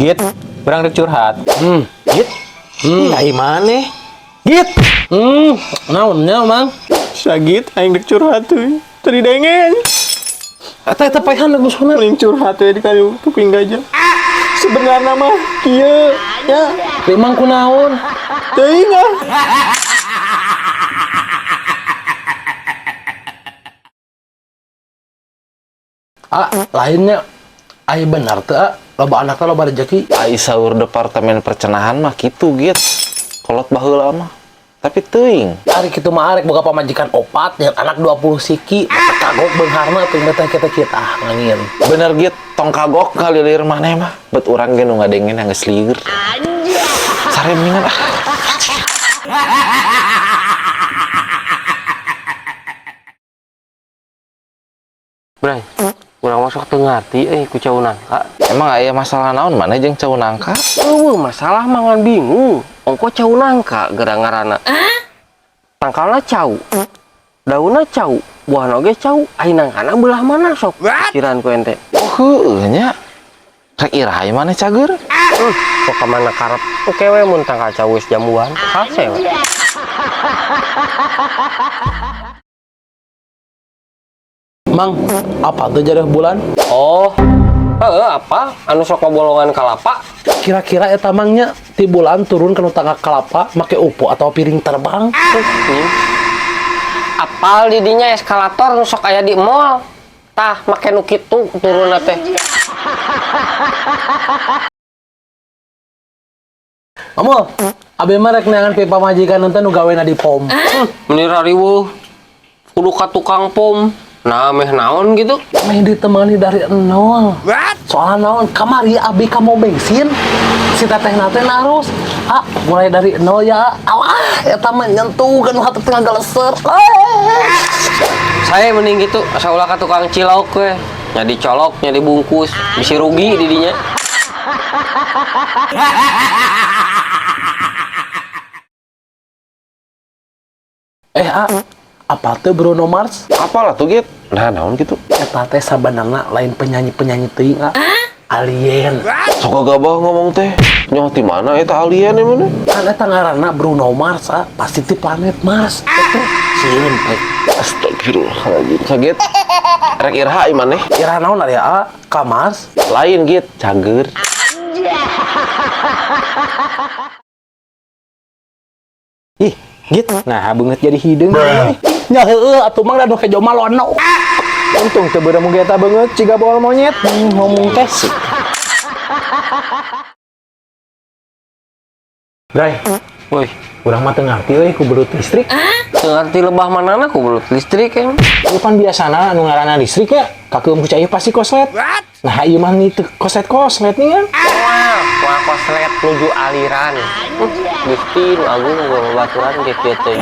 Git, urang rek curhat. Git. Ai maneh? Git. Naonnya, Mang? Sagit aing rek curhat tuh. Tadi dengen. Eta eta paehan lagu sona. Mending curhat we di kayu kuping gajah. Sebenarnya mah kieu nya. Mang kunaon? Teuing ah. Ah, lainnya ai bener teu ah. Loba anak teh loba rezeki. Ai saur departemen percenahan mah kitu gitu. Kolot baheula mah. Tapi teuing. Ari kitu mah arek boga pamajikan opat yang anak 20 siki, kagok beungharna tuh teh kita kita ah ngangin. Bener gitu, tong kagok kalilir maneh mah. Bet urang ge nu ngadengen geus lieur. Sare mendingan ah. Bray, urang masuk teu ngarti euy ku cau nangka. Emang aya masalah naon maneh jeung cau nangka? Eueuh masalah mangan bingung. Ongko cau nangka geura ngaranna. Tangkalna cau. Daunna cau, buahna oge cau. Ai nangkana belah mana sok? Pikiran ku ente. Oh heueuh nya. Rek iraha maneh cager? Kok ka mana karep? Oke we mun tangkal cau geus jambuan. Hase we. Mang, apa tuh jarah bulan? Oh, heeh apa? Anu sok bolongan kalapa? Kira-kira eta mangnya ti bulan turun ke tangga kelapa make UFO atau piring terbang? Hmm. Apal didinya eskalator nu sok aya di mall. Tah, make nu kitu turunna teh. Amul, abi mah rek neangan pipa majikan ente nu gawena di pom. Meni rariweuh. Kudu ka tukang pom. Nah, meh naon gitu. Meh ditemani dari nol. Soalnya naon, kamari abi ka mau bensin. Si teteh nate narus. Ah, mulai dari nol ya. Alah, eta mah nyentuh kan hati tengah galeser. Ah. Saya mending gitu, asa ulah ka tukang cilok we. Nya dicolok, nya dibungkus, bisi rugi didinya. Eh, ah, apa tuh Bruno Mars? Apalah tuh gitu? Nah naon gitu? Eta teh sabanarna lain penyanyi-penyanyi teuing ah. Alien. Sok gabah ngomong teh. Nyoh ti mana eta alien emang? Kan eta ngaranna Bruno Mars ah, pasti ti planet Mars. Itu sieun teh. Astagfirullahaladzim. Kaget. Rek iraha ai maneh? Iraha naon ari ah? Ka Mars? Lain gitu, cager. Ih, Git, nah beungeut jadi hideung. Nya heueuh atuh mang da nu hejo mah lono. Untung teu beureum ge eta beungeut ciga bool monyet. Ngomong teh sih. Bray, Woi, urang mah teu ngarti euy ku belut listrik. teu ngarti lebah manana ku belut listrik em. Ieu pan biasana anu ngaranna listrik ya, kakeum ku cai pasti koslet. Nah, ieu mah nih teu koslet-koslet nih kan. Wah, wah koslet nuju aliran. Gusti nu agung gua babaturan kieu teh.